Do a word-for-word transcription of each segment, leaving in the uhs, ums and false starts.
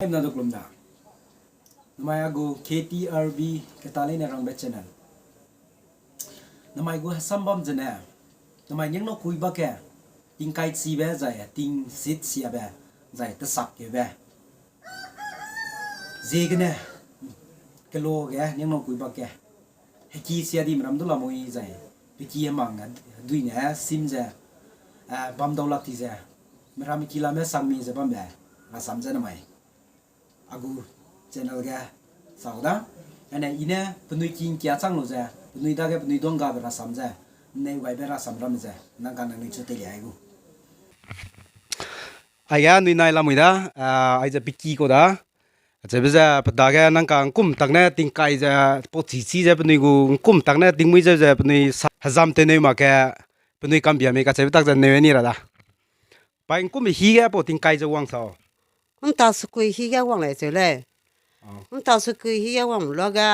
Haimna du kelum da. Namai a gu K T R B Ketaleine Rangbe channel. Namai gu hesam bam zene, namai ning nau kui bak ge, tingkai chibe zai, tingsit siabe zai, tesak keube. Ziegene, kelo ge ning nau kui bak ge, heki sia di meram du lamui zai, peki hemang, duine sim ze, eh, bam dau lak ti ze, meram ki lame sangmi ze bambe, rasam ze namai a gu channel ge sau da. Ane i ne penui ki ngkia chang lu ze, penui dage penui duanggabe rasam ze, nneu gaibe rasam ramme ze, nang ka nangnui chu teilia ai gu. Aige anui nai lamui da, ah, aize peki kau da. Kacheube ze pe dage nang ka ngkum tak ne tingkai ze, pau chichi ze penui gu ngkum tak ne tingmui zeu ze penui sa-, hezam tew neu mak ge, penui kambia mei kacheube tak ze neu ni ra da. Pai ngkum hi ge pau tingkai ze wang sau. Nta sukui hi ge wang lei cheu lei. Nta sukui hi ge wang lu ge,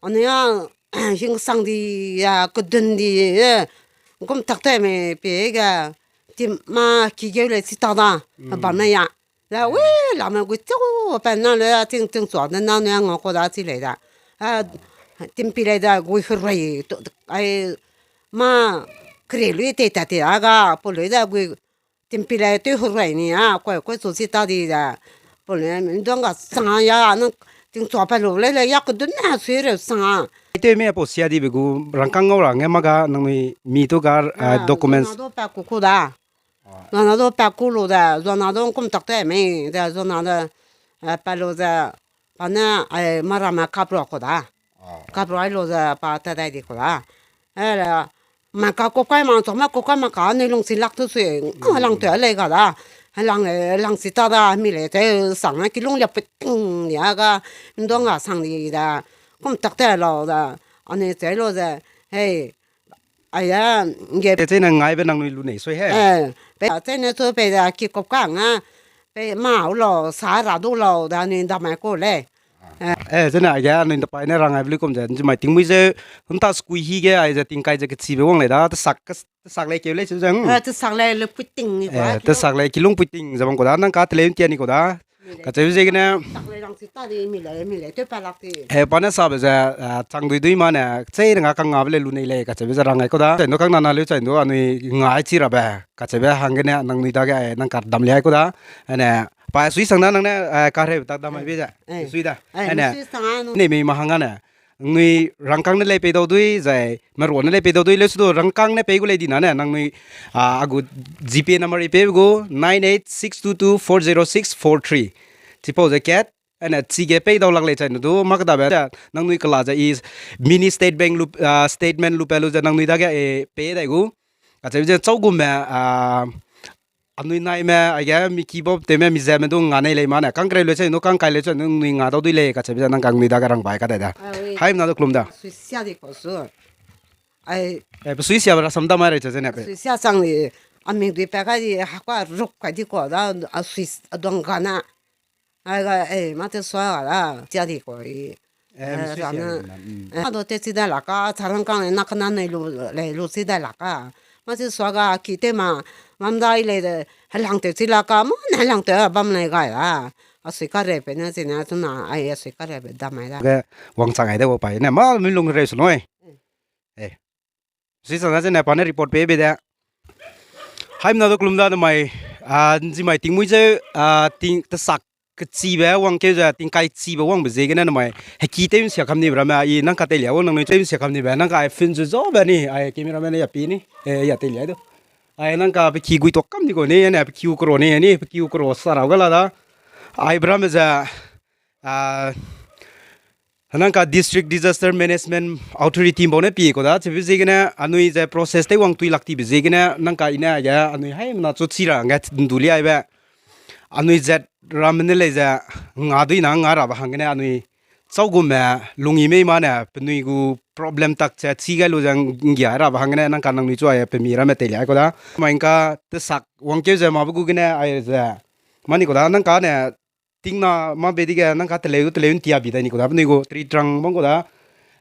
anui a, hingsang di, a, kedun di, e, ngkum tak te me pe ge, tim ma ki geu lei chi ta da, bam ne ya. La, we, lame gui chau, pa na le, ting, tingchua de na, ne ngau kau da chi lei da. A, timpi lei da, gui herui, to, ai, ma, kere lui te ta te a ga, pau lui da, gui, timpi lei tew herui ni a, koi, koi chu chi ta di da. Pau lui, mi duang ga sang a ya, nang tingchua pa lu lei lei ya kedun ne sui reu sang a. Tew me pau sia dibe gu rangkâng ngau ra nge ma ga nangnui mi tu ga, a, documents. Zona du pa ku ku da. Zona du pa ku lu ze, zona du ngkum tak te mei ze, zona de, e, pa lu ze, pa ne, ai, mara ma kap ro ku da. Kap ro ai lu ze, pa ta dai di ku da. E, le, ma ka ku kai ma, chau ma ku kai ma ka, anui lung si lak tu sui, a, lang te lei ga da. Lang, e, lang si ta da, mi lei te, sang ne kilung lia peting lia ga, nduang ga sang di da. Ngkum tak te lau da, anui che lu ze, hei, Aya, nge. Te chene ngaibe nangnui lu nei sui he. Eh, pe chene chu pe da ki kop ka nga. Pe ma u lau, sa ra du lau, da ni da mai ku lei. Eh, chene aya, anui da pai ne rang ai beli kum ze, nzi mai tingmui ze, nta sukui hi ge, ai ze tingkai ze kechibe wang lei da, tesak, tesak lei keu lei, chu ze, hmm. Eh, tesak lei, le puiting ni. Eh, tesak lei, kilung puiting ze bang ku da, nang ka teleu ntia ni ku da. Kacheube ziegene. Tak lei rang si ta di, mi lei, mi lei, tew pa lak di. He, pa ne sabe ze, ah, chang dui dui ma ne, chei rang a kang ngabe le lu nei lei, kacheube ze rang ai ku da. Chai ndu kang nana leu chai ndu, anui ngai chi rabe. Kacheube hanggene, nangnui dage, eh, nang ka dam liai ku da. Ane, pa sui sang na nang ne, eh, ka reu tak dam ai be ze. Eh. Sui da. Eh, ane, sui sang a nu. Ne mei ma hang a ne. Nangnui rangkâng ne lei pei dau dui, zai, merua ne lei pei dau dui, leu su du rangkâng ne pei gu lei di na ne, nangnui, ah, a gu GPay number i pei gu, nine eight six two two four zero six four three. Chipau ze kat, ane, chige pei dau lak lei chai ne du, mak dabe, nangnui kela ze i mini state bank lu, ah, statement lu pe lu ze nangnui dage, eh, pei dai gu. Kacheube ze chau gu me, ah, Anui naime, aige mi ki bau tewme mi zeme du nga nei lei ma ne, kang kereu leu chai nu, kang kai leu chai nu, nui nga dau dui lei, kacheube ze nang kang nui dage rang bai ka dai da. Ah, oui. Haimna du kelum da. Sui sia di kau su. Ai. Eh, pe sui sia ba rasam da mai rei che zene pe. Sui sia chang di, a mik dui pa kai di, ha kua ruk kai di kau da, a sui s-, a duang ga na. Ai ga, eh, ma te sua ga da, sia di kau i. Eh, mi sui sia di na, mm. Eh, a do te chi dai la ka, cha rangkâng le na kena nei lu, lei lu chi dai la ka. Ma chi sua ga ki te ma, ngam dai lei de, helang te chi la ka, ma ne helang te bam lei gai la. A sui ka rei pe ne chi ne, chu na, ai, a sui ka rei pe da mai da. Ge, wang chang ai de wo pai, ne, ma mi lung rei su noi. Mm. Eh. Sui sang na zene pa ne report pei be de. Haimna du kelum da namai, ah, nzi mai tingmui zeu, ah, ting tesak kechibe wangkeu ze, tingkai chibe wangbe ziegene namai. Heki tew nsia kam ni be ramme, i nang ka teilia, o nangnui tew nsia kam ni be, nang ka ai phone zu zo be ni, ai camera man ne ya pi ni, eh, ya teilia du. Ai nang ka pe ki gui tok kam ni ko ni, ne pe ki u kro ni, ni pe ki u kro sa rau ga la da. Ai be ramme ze, ah, Nang ka District Disaster Management Authority bau ne pie kau da, chibe ziegene anui ze process tei wang tui lak tibe ziegene nang ka i ne aige anui haimena chu chi ra hangge ndu liaibe. Anui zat ramme ne lei ze nga dui na nga rabe hanggene anui chau gume lungyi mei ma ne penui gu problem tak che chi gai lu ze nggia rabe hanggene nang ka nangnui chu ai pe mi ramme teilia kau da. Mai nka tesak wangkeu ze mabe gu gene ai ze mani kau da nang ka ne Tingna ma be dige nang ka teleu teleu ntia bi dai ni kau da, penui gu tri trang bang kau da.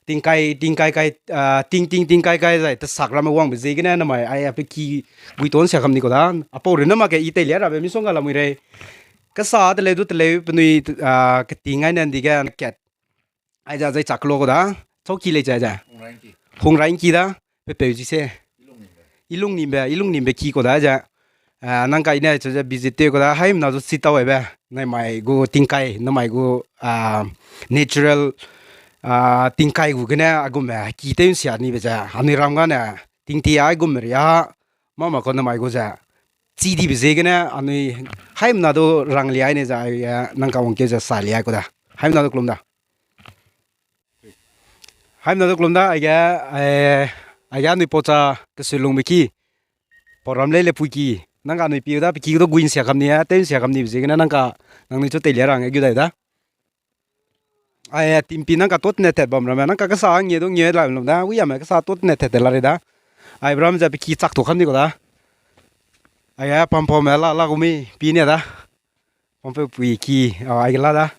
Tingkai, tingkai kai, ah, ting, ting, tingkai kai zai, tesak ramme wangbe ziegene namai, ai, a pe ki gui ton sia kam ni kau da. Apau rune ma ke i teilia rabe misongga lamui rei. Kesa teleu du teleu penui, ah, keting ai ne ndi ge kat. Ai ja zai chak lo ko da. Chau ki lei ja ja. Hung rain ki da. Pe peu ji se. Ilung nimbe, ilung nimbe ki ko da ja. Ah, nang kai ne chu ja visit te ko da. Hai mna zu si tau ai be. Nai mai gu tingkai, nai mai gu, ah, natural, ah, tingkai gu gene agum be ki te sia ni be ja. Anui ram ga ne tingti ai gum ria. Mama ko nai mai gu ja. Chi di be ziegene anui haimna du rang liai ne za, eh, nang ka wangkeu ze sa liai ku da. Haimna du kelum da. Haimna du kelum da, aige, eh, aige anui pocha kesulungbe ki. Pau ram lei le pui ki. Nang ka anui pi da, pe ki du guin sia kam ni, eh, tew sia kam ni be ziegene nang ka nangnui chu teilia rang, eh, gu dai da. Ai, eh, timpi nang ka tot ne tet bam ramme, nang ka kesa ngie du ngie la lum da, wi ame kesa tot ne tet la re da. Ai, bram ze pe ki chak tu kam ni ko da. Ai, eh, pam pam me la, la gumi, pi ne da. Pam pe pui ki, ah, ai la da.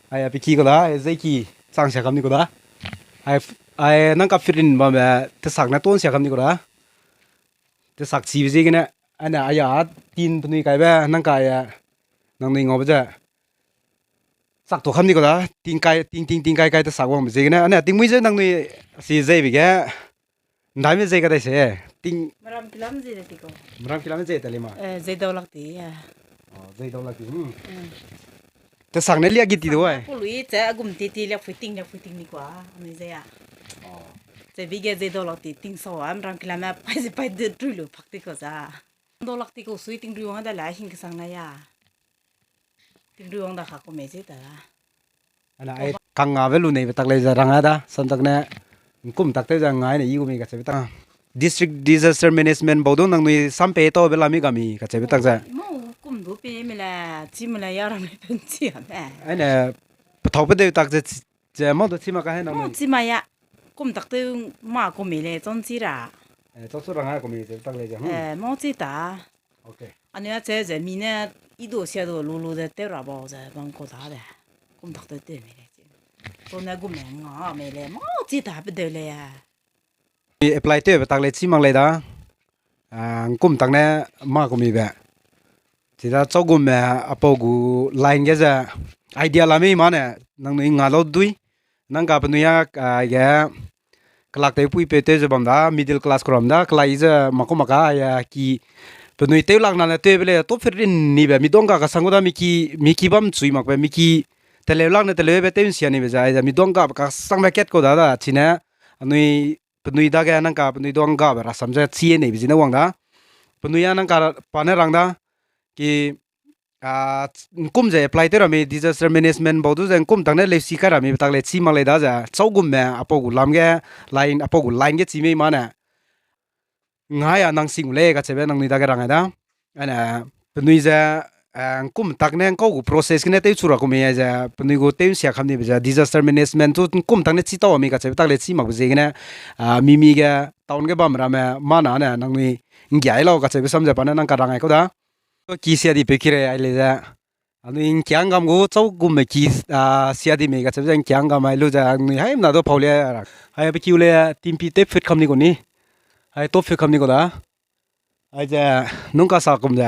Ai, eh, pe ki ko da, ai, zei ki, chang sia kam ni ko da. Ai, f-, ai, nang ka firin bam be, te sak ne ton sia kam ni ko da. Te sak chi be ziegene, ane, ai, a, tin penui kai be, nang ka, ai, eh, nangnui ngau be ze. Sak tu kam ni ko da, ting kai, ting, ting, ting kai, kai te sak wang be ziegene. Ane, tingmui ze nangnui si zei be ge. Ndai me zei ka dai se. Ting. Meram kilam zei de ti ko. Meram kilam zei ta lima. Eh, zei dau lak ti, ya. Oh, zei dau lak ti. Hmm. Mm. Te sak ne lia gi ti du ai. Ko lui, ze agum ti ti lia fui ting, lia fui ting ni kwa. Anui zei ya. Oh. Ze bi ge zei dau lak ti, ting so, am ram kilam me, pai ze pai de, drui lu pak ti ko za. Dau lak ti ko sui ting drui wang da la, hing kesang na ya. Ting drui wang da ka ko me zei ta la. Ana, ai, kang nga be lu nei be tak lei ze rang a da, sam tak ne, kum tak te ze ngai ne i gu mi kacheu be tak. District Disaster Management bau du nangnui sam pe tau be la mi ga mi kacheu be tak ze. Mo kum du pe me le, chi me le ya ram le pen chi a me. Ai ne, pe thau pe deu tak ze, ze mo du chi ma ka he nangnui. Mo chi ma ya, kum tak te ma ko me le, chon chi ra. Eh, chon su rang a ko mi ze tak lei ze, hmm. Eh, mo chi ta. Okay. Anui a che ze mi ne i du sia du lu lu ze tew ra bau ze bang ko da de. Kum tak tew tew mi le chi. Chon ne gum me nga me le, mo chi ta pe deu le ya. Apply tew be tak lei chi mak lei da. Ah, kum tak ne ma ko mi be. Chi da chau gum me apau gu line ge ze idea la mi ma ne nangnui nga lau dui. Nang ka penui a, ah, ge kelak tew pui pe tew ze bam da, middle class kuram da, kelak i ze mak ku mak ka, ya ki penui tew lak na ne tew be le, top firin ni be, mi dong ka kasang gu da, mi ki, mi ki bam chui mak be, mi ki teleu lak ne teleu be tew nsia ni be ze, ai ze mi dong ka kasang be kat ko da da, chine, anui penui dage nang ka penui dong ka be rasam ze chi nei be zine wang da. Penui a nang ka pa ne rang da, ki, ah, nkum ze apply tew ra mi disaster management bau du ze nkum tak ne leusi kai ra mi be tak lei chi mak lei da ze, chau gum me apau gu lam ge, line, apau gu line ge chi mei ma ne. Ngai a nang sing gu lei kacheu be nangnui dage rang ai da. Ane, penui ze, eh, nkum tak ne nkau gu process gene tew chu ra ku mei ai ze, penui gu tew nsia kam ni be ze, disaster management chu nkum tak ne chi tau a mi kacheu be tak lei chi mak be ziegene, ah, mi mi ge, town ge bam ramme, ma na ne, nangnui nggiai lau kacheu be sam ze pa ne nang ka rang ai kau da. Ki sia di pe ki rei ai lei ze. Anui ngkiang gam gu chau gum me ki, ah, sia di mei kacheu ze ngkiang gam ai lu ze anui haimna du pau le ra. Ai pe kiu le timpi te fit kam ni ko ni. Ai top fit kam ni ko da. Ai ze nung kasa kum ze.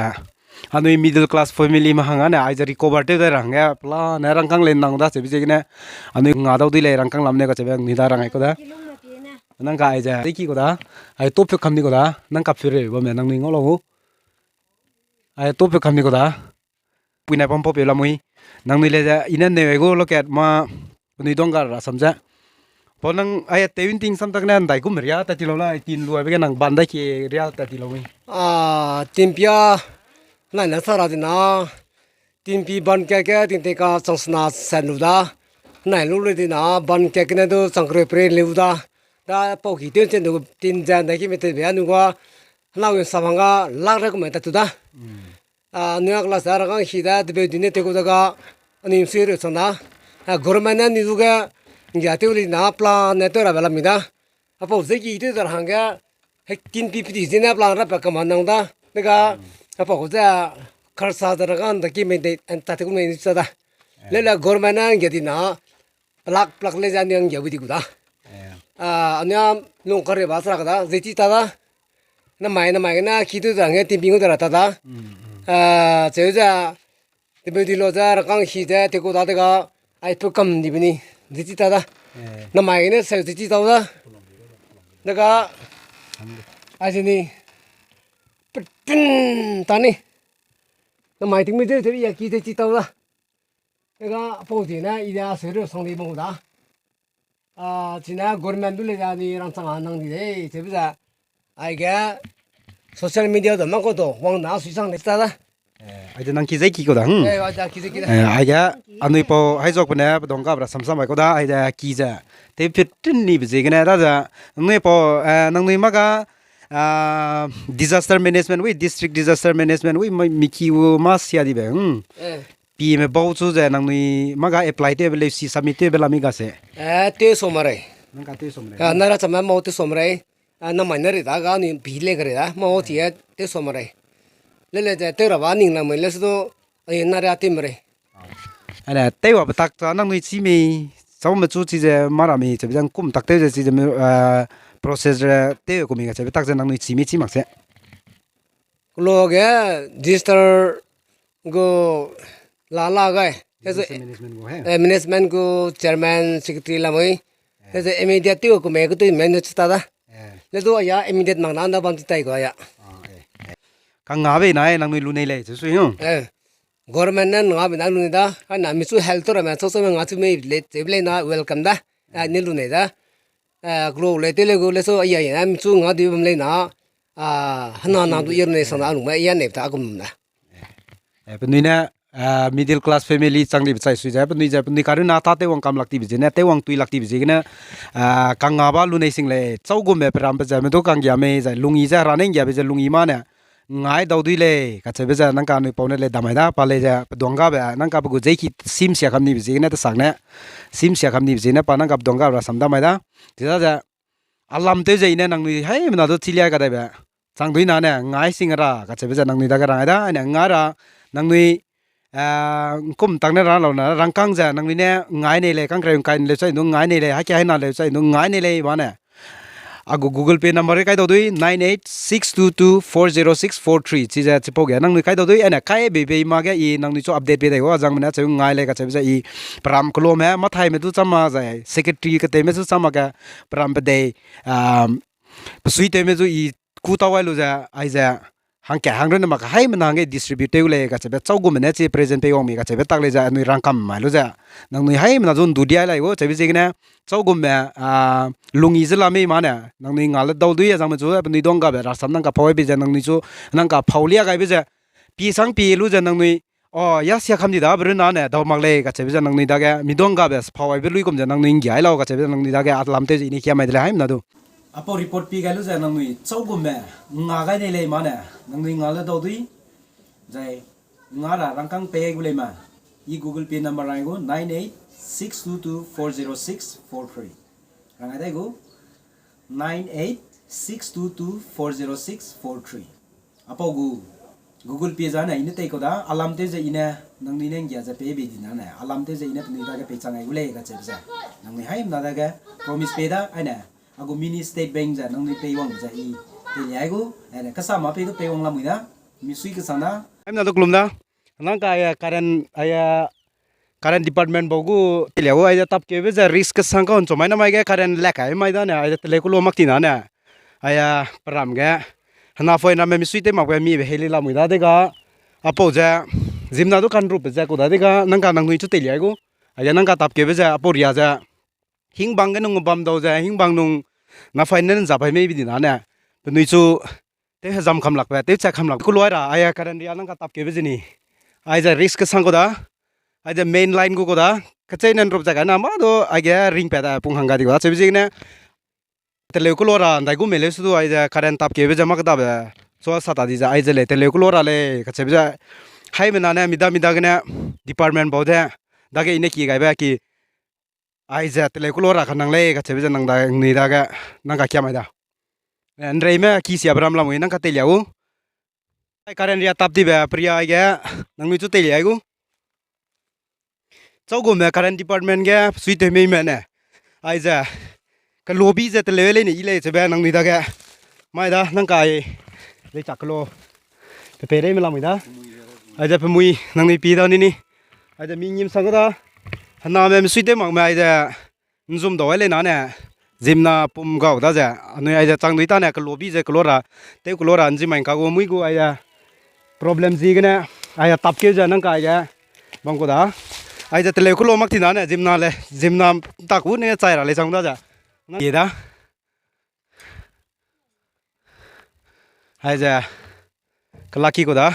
Anui middle class family ma hang ane ai ze recover tew de rang ge pla ne rangkang le nang da cheu be ziegene. Anui nga dau di lei rangkang lam ne kacheu be anui da rang ai kau da. Nang ka ai ze, te ki ko da. Ai top fit kam ni ko da. Nang ka fit re bam me nangnui ngau lau gu. Ai top fit kam ni ko da. Puinai pam pau pe lamui. Nangnui le ze, i ne neu ai gu loket ma, penui dong ga rasam ze. Pau nang ai tew nting sam tak ne ndai gum ria tat ti lau la, ai tin lu ai be ge nang ban dai ki ria tat ti lau mi. Ah, timpi a, nai na sa ra di na, timpi ban ke ke, ting te ka chang sena sen lu da. Nai lu le di na, ban ke ke ne du chang kre pre lu da. Da pau ki tew chen du tin jan dai ki me te be anu ga, nau sa hang ga, lak re ku me tat tu da. Hmm. Ah, nui a class a rangkang hi da, tebeu dine te gu da ga, anui msui reu chang da. Ah, government ne anui zu ge, nggia tew li na plan ne tew ra be lam mi da. Apau ze ki tew da hangge, he tin pi pi di zene plan ra pe kama nang da. Dega, apau ze, kharsa da rangkang da ki me de, an ta te gu me ni sa da. Le le government ne nggia di na, plak, plak le ze anui nggia wi di gu da. Eh. Ah, anui a lung kare ba sera ka da, ze ti ta da. Namai, namai gene ki tu da nge timpi ngu da ra ta da. Mm, mm. Ah, cheu ze, Bedi lo ze rakang hi ze te ku da dega, ai pe kam di beni, di ti ta da. Namai gene se di ti tau da. Dega, ai zeni, petin ta ni. Namai ting mi de te ya ki de ti tau da. Dega pau di ne i da se ru sang di bang da. A, chine government du le da ni rang chang a nang di de, te bi da. Aige social media da ma ko do, wang na sui sang de ta da. Aide nang ki zai ki ko da, hmm? Eh, aide ki zai ki da. Eh, aige anui pau hai zok pene, pedong ka bra samsam bai ko da, aide ki ze. Te petin ni be ziegene da ze, nangnui pau, eh, nangnui ma ga, ah, disaster management, wi district disaster management, wi mi, mi ki u ma sia di be, hmm. Eh. Pi me bau chu ze nangnui ma ga apply te be leu si submit te be la mi ga se. Eh, te so ma rei. Nang ka te so ma rei. Ah, na ra cham ma mau te so ma rei. Ah, na mai na ri da ga ni pi le ga ri da. Mau ti e te so ma rei. Le le ze te ra ba ning na mai le su do, eh, na ra te ma rei. Ane, teiwa betak ta nangnui chi mi, sau me chu chi ze mara mi, che be zang kum tak teu ze chi ze me, eh, process re teu ku mi ga che betak ze nangnui chi mi chi mak se. Kulo ge disaster gu la la gai. Disaster management gu he. Eh, management gu chairman, secretary la mui. Eh. Te ze immediate teu ku me ku teu me ne chi ta da. Eh. Le du aya immediate mak na da bam ti tai gu aya. Ah, eh, eh. Kang nga bei nai nangnui lu nei lei, che sui hu. Eh. Government ne nga be na lu nei da, a na mi chu health to ra me, so so me nga chu me le, te be le na welcome da. A ni lu nei da. Eh, kulo le te le gu le so aya ya na mi chu nga di bam le na. Ah, hana na du ye ne sang na lu me ya ne ta gum na. Eh, penui ne, eh, middle class family chang di be chai sui ze, penui ze, penui karu na ta te wang kam lak ti be ze ne, te wang tui lak ti be ze ne, eh, kang nga ba lu nei sing lei, chau gum me peram be ze, me du kang gia mei ze, lungi ze, ra neng gia be ze, lungi ma ne, ngai dau dui lei, kacheube ze nang ka anui pau ne lei damai da, pa lei ze, peduang gabe, nang ka pe gu zeiki sim sia kam ni be ziegene, tesak ne, sim sia kam ni be ziegene, pa nang ka peduang gabe rasam damai da. Chidaze, alam tew ze i ne nangnui haimena du chiliai kadaibe, chang dui na ne, ngai sing ra, kacheube ze nangnui dage rang ai da, ane ngai ra, nangnui, eh, kum tak ne ra lau na, rangkang ze, nangnui ne, ngai nei lei, kangkereu ngkai ne leu chai du ngai nei lei, hakia haina leu chai du ngai nei lei, ba ne. A gu Google Pay number ge kai dau dui, nine eight six two two four zero six four three. Chize chipau ge nangnui kai dau dui, ane kai bei bei ma ge i nangnui chu update pei dai gu, azang mene cheu ngai lei kacheube ze i peram kelome, mathaime du chama zai, secretary ketewme du chama ge peram pe dei, um, pesui tewme du i ku tau ai lu ze, aize, hangke hang runne mak haimena hangge distribute tew lei kacheube chau gumme ne chi present pei wang mi kacheube tak lei ze anui rangkam mai lu ze. Nangnui haimena du ndu diai lai gu, cheube ziegene, chau gumme, ah, lungi ze la mei ma ne, nangnui nga le dau dui azangme chu, penui duang gabe rasam nang ka phau ai be ze, nangnui chu, nang ka phau lia gaibe ze, pi sang pi lu ze nangnui, o, ya sia kam di da, be run na ne, dau mak lei kacheube ze nangnui dage, mi duang gabe, phau aibe lui gum ze nangnui nggia ai lau kacheube ze nangnui dage, alam tew ze i ne kia mai de lei haimena du. Apau report pi gai lu ze nangnui chau gumme, nga gai nei lei ma ne, nangnui nga le dau dui, zai, nga ra rangkang pei gu lei ma, i Google Pay number rai gu nine eight six two two four zero six four three. Rang ai dai gu, nine eight six two two four zero six four three. Apau gu, Google Pay zane i ne tei kau da, alam tew ze i ne, nangnui ne nggia ze pei bei di na ne, alam tew ze i ne penui dage pei chang ai gu lei kacheube ze. Nangnui haimena dage, promise pei da, aine, a gu mini state bank ze, nangnui pei wang ze i, pei liai gu, aine, kasa ma pei du pei wang lamui da, mi sui kesang da. Haimena du kelum da, nang ka, aya, current, aya, current department bau gu, teilia gu, aize tapkeube ze risk kesang kau nchomai namai ge current lak ai mai da ne, aize teleu kelo mak ti na ne. Aya, peram ge, hena phone ramme misui tew makbe mibe heli lamui da dega, apau ze, zimna du kanrup ze ku da dega, nang ka nangnui chu teilia gu, aize nang ka tapkeube ze, apau ria ze, hingbang ge nung bam dau ze, hingbang nung na phone ne nza pai mei bi di na ne, penui chu, tew hezam kam lakbe, tew chak kam lak, kuluai ra, aya current ria nang ka tapkeube ze ni, aize risk kesang ku da, aize main line gu ku da, kechei ne nrup ze ka na ma du, aige ring pat da pung hang ga di gu da, cheube ziegene, teleu kelo ra, ndai gu me leu su du, aize current tapkeube ze mak dabe, so sa ta di ze, aize lei, teleu kelo ra lei, kacheube ze, haimena ne, mida mida gene, department bau de, dage i ne ki gaibe ki, aize teleu kelo ra ka nang lei, kacheube ze nang da, nui dage, nang ka kia mai da. Eh, nreime ki siabe ram lamui, nang ka teilia gu. Ai current ria tap dibe, peria aige, nangnui chu teilia gu. Chau gumme current department ge, sui tew mei me ne. Aize, ka lobby ze teleu lei ne i lei cheube nangnui dage. Mai da, nang ka ai, lei chak kelo. Pe peireime lamui da. Aize pemui nangnui pi da nini. Aize mi ngim sang da. Hena me mesui tew mak me aize nzum dau ai lei na ne. Zimna pum gau da ze. Anui aize chang dui ta ne kelo bi ze kelo ra. Tew kelo ra nzimai ka gu mui gu aize problem zi gene. Aize tap keu ze nang ka aige. Bang ku da. Aize teleu kelo mak ti na ne zimna le. Zimna tak gu ne chai ra lei sang da ze. Nang ye da. Aize, kelaki ku da.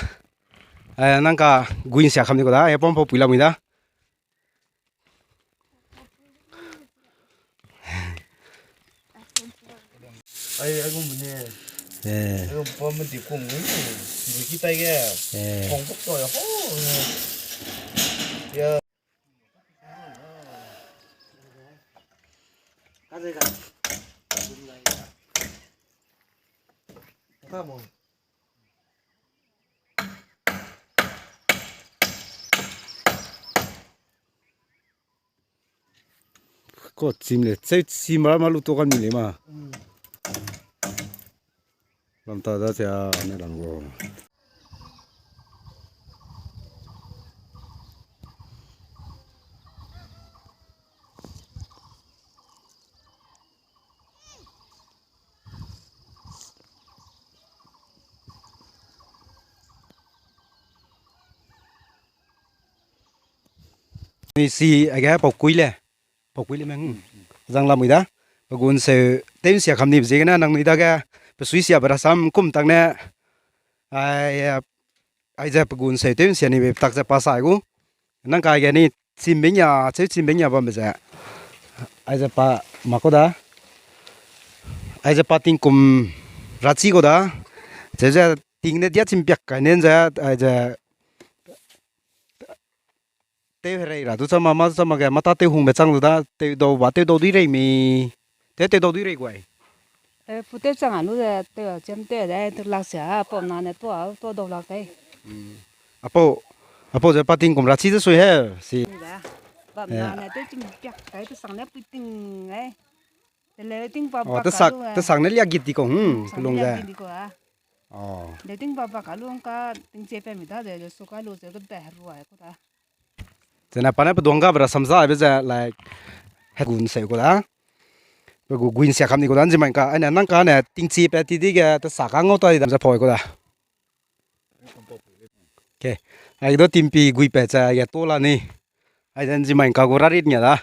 Ai, nang ka guin sia kam ni ku da. Ai, pom pau pui lamui da. Ai, ai, gum ne. Eh. Ai, gum pom di kung ni. Di ki tai ge. Eh. Kung buk to ya ho. Ya. Ko chim le, cheu chim ra ma lu to kam ni le ma. Lam ta da sia ne lang go. Ni si age pau kui le. Pau kui le meng. Zang lamui da. Pe gun seu tew nsia kam ni ziegene nangnui dage pe sui sia be rasam kum tak ne. Ai, eh, aize pe gun seu tew nsia ni be tak ze pa sa gu. Nang ka ge ni chim beng ya, cheu chim beng ya bam be ze. Aize pa ma ko da. Aize pa tingkum rachi ko da. Cheu ze ting ne dia chim piak kai nen ze aize tew herei ra du chama, ma chama ge, mata tew hungbe chang du da, tew dau ba, tew dau dui rei mi. Tew, tew dau dui rei guai. Eh, pu tew chang a lu ze, tew a chem tew de, tew lak sia, pau na ne tua, tua dau lak kai. Hmm. Apau, apau ze pa tingkum rachi ze sui he, si. Ni da. Bam na ne tew chim piak kai, tew sang ne pui ting ai. Te le ting pa. Oh, pa te ka sak, lu, te sak ne lia git di ko, hmm, hmm, sak ne pelung lia ze. Git di ko a. Oh. De ting pa pa ka lu ka ting che pe mi da de, de su ka lu ze ke be rua ko da. Zena pa ne pe duang ga bra samza be ze, like, he gun se ko da. Pe gu guin sia kam ni ko da, nzi mai ka, ane nang ka ne ting chi pe ti di ge, te sa ka ngau ta di dam ze poi ko da. Okay. Ai do timpi gui pe cha ge to la ni. Ai ze nzi mai ka gu rarit nia da.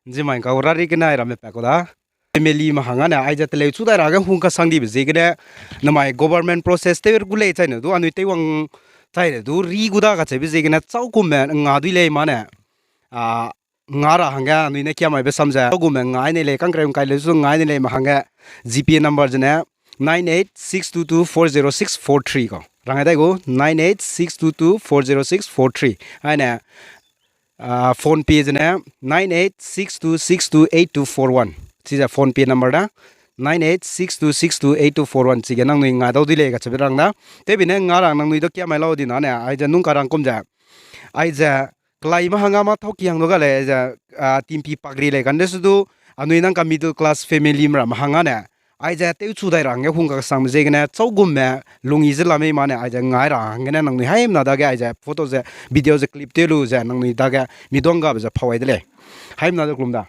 Nzi mai ka gu rarit ke nai ramme pe ko da. Family ma hang ane, ai ze teleu chu dai ra ge hung ka sang di be ziegene, namai government process tew gu lei chai ne du, anui tew wang chai ne du, ri gu da ka cheu be ziegene, chau kumme nga dui lei ma ne. A, nga ra hangge, anui ne kia mai be sam ze, chau kumme nga ai ne lei, kang kreu kai leu zu nga ai ne lei ma hangge, G P A number zene, nine eight six two two four zero six four three ko. Rang ai dai gu, nine eight six two two four zero six four three. Ai ne, Ah, PhonePe zene nine eight six two six two eight two four one. Chize PhonePe number da. Nine eight six two six two eight two four one. Chige nangnui nga dau di lei kacheube rang da. Tewbine nga rang nangnui dau kia mai lau di na ne. Aize nung ka rang kum ze. Aize kelai ma hanga ma thau ki hang du ga lei. Aize, ah, timpi pakri lei kande su du. Anui nang ka middle class family mra ma hanga ne. Aize tewchu dai ra hangge hung kaksangbe ziegene chau gumme lungyi ze la mei mane aize ngai ra hangge ne nangnui haimna dage aize photo ze video ze clip tew lu ze nangnui dage mi duang gabe ze phau ai de lei. Haimna de kelum da.